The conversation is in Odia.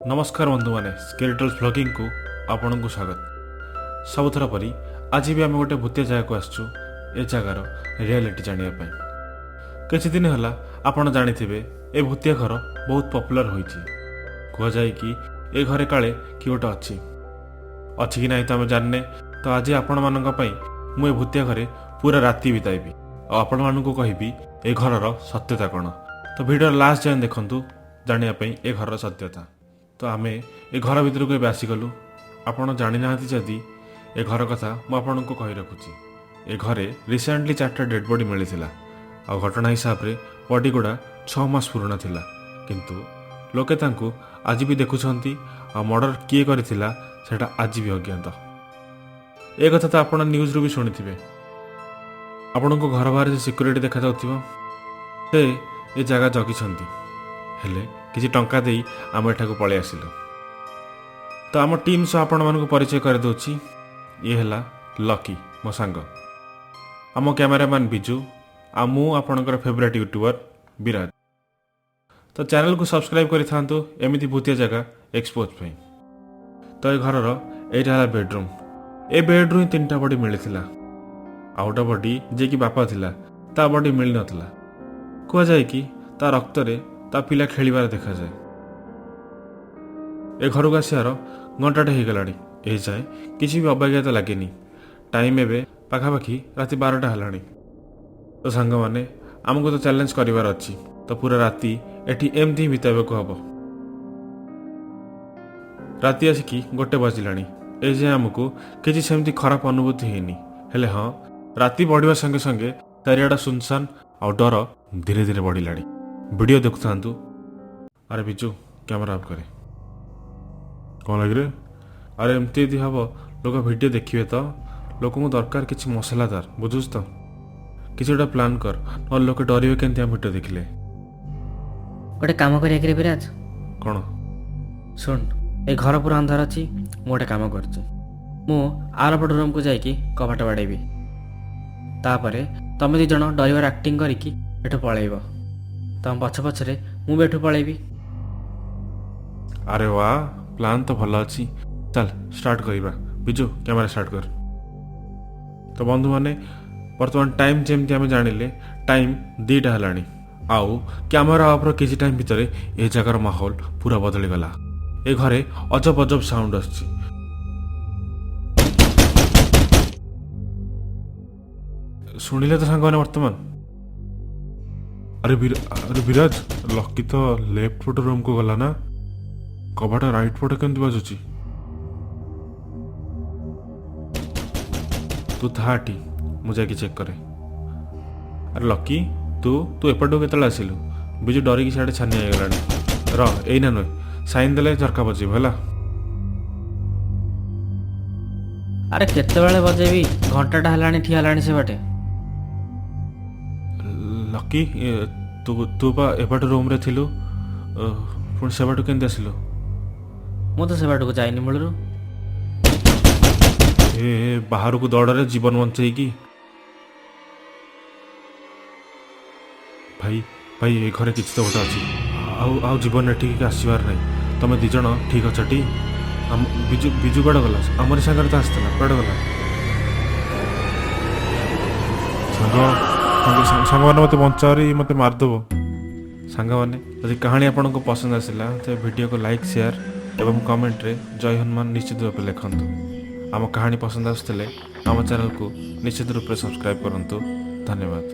ନମସ୍କାର ବନ୍ଧୁମାନେ, ସ୍କେରିଟଲ୍ସ ଭ୍ଲଗିଂକୁ ଆପଣଙ୍କୁ ସ୍ୱାଗତ। ସବୁଥର ପରି ଆଜି ବି ଆମେ ଗୋଟେ ଭୂତିଆ ଜାଗାକୁ ଆସିଛୁ ଏ ଜାଗାର ରିଆଲିଟି ଜାଣିବା ପାଇଁ। କିଛି ଦିନ ହେଲା ଆପଣ ଜାଣିଥିବେ, ଏ ଭୂତିଆ ଘର ବହୁତ ପପୁଲାର ହୋଇଛି। କୁହାଯାଏ କି ଏ ଘରେ କାଳେ କିଏ ଗୋଟେ ଅଛି। ଅଛି କି ନାହିଁ ତ ଆମେ ଜାଣିନେ। ତ ଆଜି ଆପଣମାନଙ୍କ ପାଇଁ ମୁଁ ଏ ଭୂତିଆ ଘରେ ପୁରା ରାତି ବିତାଇବି ଆଉ ଆପଣମାନଙ୍କୁ କହିବି ଏ ଘରର ସତ୍ୟତା କ'ଣ। ତ ଭିଡ଼ିଓର ଲାଷ୍ଟ ଯାଏଁ ଦେଖନ୍ତୁ ଜାଣିବା ପାଇଁ ଏ ଘରର ସତ୍ୟତା। ତ ଆମେ ଏ ଘର ଭିତରକୁ ଏବେ ଆସିଗଲୁ। ଆପଣ ଜାଣିନାହାନ୍ତି ଯଦି ଏ ଘର କଥା, ମୁଁ ଆପଣଙ୍କୁ କହି ରଖୁଛି, ଏ ଘରେ ରିସେଣ୍ଟଲି ଚାରିଟା ଡେଡ୍ ବଡି ମିଳିଥିଲା। ଆଉ ଘଟଣା ହିସାବରେ ବଡି ଗୁଡ଼ା 6 ମାସ ପୁରୁଣା ଥିଲା, କିନ୍ତୁ ଲୋକେ ତାଙ୍କୁ ଆଜି ବି ଦେଖୁଛନ୍ତି। ଆଉ ମର୍ଡର କିଏ କରିଥିଲା ସେଇଟା ଆଜି ବି ଅଜ୍ଞାତ। ଏ କଥା ତ ଆପଣ ନ୍ୟୁଜ୍ରୁ ବି ଶୁଣିଥିବେ। ଆପଣଙ୍କୁ ଘର ବାହାରେ ଯେ ସିକ୍ୟୁରିଟି ଦେଖାଯାଉଥିବ, ସେ ଏ ଜାଗା ଜଗିଛନ୍ତି। ହେଲେ କିଛି ଟଙ୍କା ଦେଇ ଆମେ ଏଠାକୁ ପଳେଇ ଆସିଲୁ। ତ ଆମ ଟିମ୍ ସହ ଆପଣମାନଙ୍କୁ ପରିଚୟ କରିଦେଉଛି। ଇଏ ହେଲା ଲକି, ମୋ ସାଙ୍ଗ, ଆମ କ୍ୟାମେରାମ୍ୟାନ୍ ବିଜୁ ଆଉ ମୁଁ ଆପଣଙ୍କର ଫେଭରାଇଟ୍ ୟୁଟ୍ୟୁବର ବିରାଜ। ତ ଚ୍ୟାନେଲକୁ ସବସ୍କ୍ରାଇବ୍ କରିଥାନ୍ତୁ ଏମିତି ଭୂତିଆ ଜାଗା ଏକ୍ସପୋଜ୍ ପାଇଁ। ତ ଏ ଘରର ଏଇଟା ହେଲା ବେଡ଼ରୁମ୍। ଏ ବେଡ଼ରୁ ହିଁ ତିନିଟା ବଡି ମିଳିଥିଲା। ଆଉ ଗୋଟେ ବଡି, ଯିଏକି ବାପା ଥିଲା, ତା ବଡି ମିଳିନଥିଲା। କୁହାଯାଏ କି ତା ରକ୍ତରେ ତା ପିଲା ଖେଳିବାର ଦେଖାଯାଏ। ଏ ଘରକୁ ଆସିବାର ଘଣ୍ଟାଟେ ହେଇଗଲାଣି, ଏ ଯାଏଁ କିଛି ବି ଅବାଗିଆ ଲାଗେନି। ଟାଇମ୍ ଏବେ ପାଖାପାଖି ରାତି 12ଟା ହେଲାଣି। ତ ସାଙ୍ଗମାନେ, ଆମକୁ ତ ଚ୍ୟାଲେଞ୍ଜ କରିବାର ଅଛି, ତ ପୁରା ରାତି ଏଠି ଏମିତି ହିଁ ବିତାଇବାକୁ ହବ। ରାତି ଆସିକି 1 ବାଜିଲାଣି, ଏ ଯାଏଁ ଆମକୁ କିଛି ସେମିତି ଖରାପ ଅନୁଭୂତି ହେଇନି। ହେଲେ ହଁ, ରାତି ବଢ଼ିବା ସଙ୍ଗେ ସଙ୍ଗେ ଚାରିଆଡ଼ ସୁନସାନ ଆଉ ଡର ଧୀରେ ଧୀରେ ବଢ଼ିଲାଣି। ଭିଡ଼ିଓ ଦେଖୁଥାନ୍ତୁ। ଆରେ ବିଜୁ, କ୍ୟାମେରା ଅଫ୍ କରେ। କ'ଣ ଲାଗିରେ? ଆରେ ଏମିତି ଯଦି ହବ, ଲୋକ ଭିଡ଼ିଓ ଦେଖିବେ ତ? ଲୋକଙ୍କୁ ଦରକାର କିଛି ମସଲାଦାର, ବୁଝୁଛୁ ତ? କିଛି ଗୋଟେ ପ୍ଲାନ୍ କର, ନହେଲେ ଲୋକେ ଡରିବେ କେମିତି ଆମ ଭିଡ଼ିଓ ଦେଖିଲେ? ଗୋଟେ କାମ କରିବା କିରେ ବିରାଜ? କ'ଣ? ଶୁଣ, ଏ ଘର ପୁରା ଅନ୍ଧାର ଅଛି। ମୁଁ ଗୋଟେ କାମ କରୁଛି, ମୁଁ ଆରପଟ ରୁମ୍କୁ ଯାଇକି କବାଟ ବାଡ଼େଇବି। ତାପରେ ତମେ ଦୁଇ ଜଣ ଡରିବାର ଆକ୍ଟିଂ କରିକି ଏଠୁ ପଳେଇବ। ତମ ପଛ ପଛରେ ମୁଁ ବି ଏଠୁ ପଳେଇବି। ଆରେ ୱା, ପ୍ଲାନ୍ ତ ଭଲ ଅଛି। ଚାଲ ଷ୍ଟାର୍ଟ କରିବା। ବିଜୁ, କ୍ୟାମେରା ଷ୍ଟାର୍ଟ କର। ତ ବନ୍ଧୁମାନେ, ବର୍ତ୍ତମାନ ଟାଇମ୍ ଯେମିତି ଆମେ ଜାଣିଲେ, ଟାଇମ୍ 2ଟା ହେଲାଣି। ଆଉ କ୍ୟାମେରା ଅଫ୍ର କିଛି ଟାଇମ୍ ଭିତରେ ଏ ଜାଗାର ମାହୋଲ ପୁରା ବଦଳିଗଲା। ଏ ଘରେ ଅଜବ ଅଜବ ସାଉଣ୍ଡ ଆସୁଛି। ଶୁଣିଲେ ତ ସାଙ୍ଗମାନେ ବର୍ତ୍ତମାନ? ଆରେ ବିରାଜ, ଲକି ତ ଲେଫ୍ଟ ପଟ ରୁମ୍କୁ ଗଲା ନା? କବାଟ ରାଇଟ୍ ପଟେ କେମିତି ବାଜୁଛି? ତୁ ଥା ଏଠି, ମୁଁ ଯାଇକି ଚେକ୍ କରେ। ଆରେ ଲକି, ତୁ ତୁ ଏପଟକୁ କେତେବେଳେ ଆସିଲୁ? ବିଜୁ ଡରିକି ସିଆଡ଼େ ଛାନିଆ ହେଇଗଲାଣି। ର, ଏଇନା ନୁହେଁ, ସାଇନ୍ ଦେଲେ ଝରକା ବଜେଇବୁ, ହେଲା? ଆରେ କେତେବେଳେ ବଜେଇବି? ଘଣ୍ଟାଟା ହେଲାଣି ଠିଆ ହେଲାଣି ସେ ବାଟେ। ଲକି, ତୁ ପା ଏପଟ ରୁମ୍ରେ ଥିଲୁ, ପୁଣି ସେ ବାଟକୁ କେମିତି ଆସିଲୁ? ମୁଁ ତ ସେ ବାଟକୁ ଯାଇନି ମୂଳରୁ। ଏ ବାହାରକୁ ଦୌଡ଼ରେ ଜୀବନ ବଞ୍ଚେଇକି। ଭାଇ ଭାଇ, ଏ ଘରେ କିଛି ତ ଗୋଟେ ଅଛି। ଆଉ ଜୀବନ ଏଠିକି ଆସିବାର ନାହିଁ। ତମେ ଦି ଜଣ ଠିକ୍ ଅଛ ଟି? ଆମ ବିଜୁ, ବିଜୁ କୁଆଡ଼େ ଗଲା? ଆମରି ସାଙ୍ଗରେ ତ ଆସିଥିଲା, କୁଆଡ଼େ ଗଲା? ସାଙ୍ଗ ସାଙ୍ଗ ସାଙ୍ଗମାନେ, ମୋତେ ବଞ୍ଚାଅରେ, ଇଏ ମୋତେ ମାରିଦେବ। ସାଙ୍ଗମାନେ, ଯଦି କାହାଣୀ ଆପଣଙ୍କୁ ପସନ୍ଦ ଆସିଲା, ତେବେ ଭିଡ଼ିଓକୁ ଲାଇକ୍, ସେୟାର ଏବଂ କମେଣ୍ଟରେ ଜୟ ହନୁମାନ ନିଶ୍ଚିତ ରୂପେ ଲେଖନ୍ତୁ। ଆମ କାହାଣୀ ପସନ୍ଦ ଆସୁଥିଲେ ଆମ ଚ୍ୟାନେଲକୁ ନିଶ୍ଚିତ ରୂପରେ ସବସ୍କ୍ରାଇବ୍ କରନ୍ତୁ। ଧନ୍ୟବାଦ।